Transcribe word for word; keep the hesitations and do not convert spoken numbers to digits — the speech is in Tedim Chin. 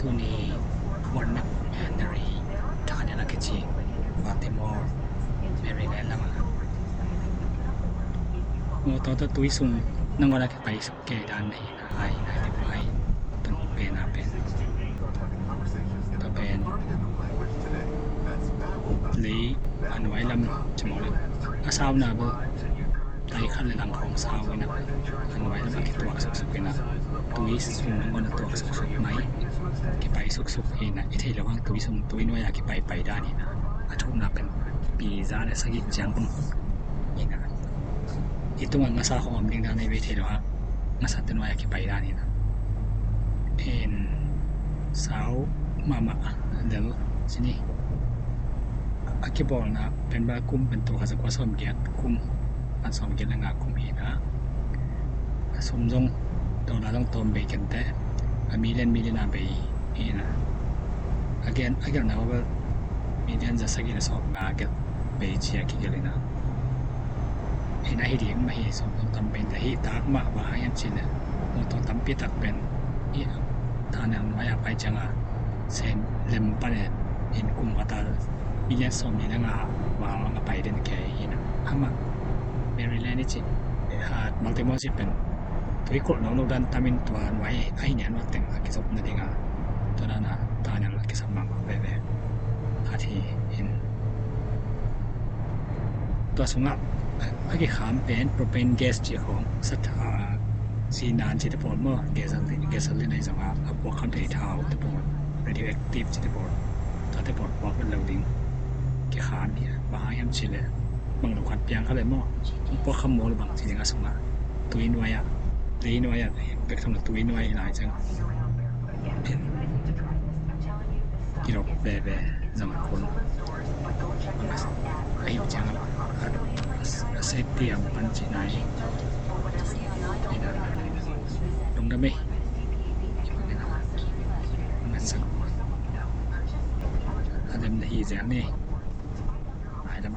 Ni Walnut Henry Tunnel a kici Baltimore, Maryland lamah. Mawtaw tawh tui sung nangawn a kipai suk kei dan na hi na, ai na hi pai tung pen a pen. Tua pen lei a nuai lam cimawh le a sauna bel tai khat le lang khawng sau ina, a nuai lam a kituak suksuk ina, tui sung nangawn a tuak suksuk mai, kipai suksuk ina, i theih loh hang tui sung tui nuai a kipaipai dan ina, a thukna pen pi za le sagih ciang kum ina, i tungah ngasa khawng om ding dan ei ve, i theih loh hang ngasa te nuai a kipai dan ina. In sau mahmah del cini a kibawlna pen bel kum pen tul khat za kua sawmgiat kum pan sawmgiat le nga kum hi na. A sum zong dollar zong tawm bei kente, a million million a bei hi na. A gen a gelhna bel million za sagih le sawm nga gelh bei ci a kigelh hi na. Hi na hi ding mah hi, sawm zong tam bei te hi, tak mah bang hang hiam cih leh mawtaw tampi tak pen hi. Tunnel nuai a pai ciang a sen lem pan in kum khat a million sawmnih le nga val a pai den kei hi na. Amah Maryland i cih, Baltimore cih pen tui kulh nawnlo dan tam in tua nuai a hi nia nuai teng a kizop nading a, tua dan a tunnel a kisam mahmah veve. Khat hi in. Tua sungah a kikham pen propane gas cih khawng, sat, a, sinan cih te pawl maw, gasoline, gasoline ahi zongah a puak kham thei thau te pawl, radioactive cih te pawl, tua te pawl puak lo ding kikham hi. Bang hang hiam cih leh bang lo khat piang kha le maw, puak kham maw lo bang ci ding a sungah tui nuai ah, lei nuai ah, bek tham lo tui nuai i lai ciang kilawp veve zong a kun. A hi ciang a safety a pan cih nai hi na. Lungdam ei. A lem na hi zel ni. Ai lam.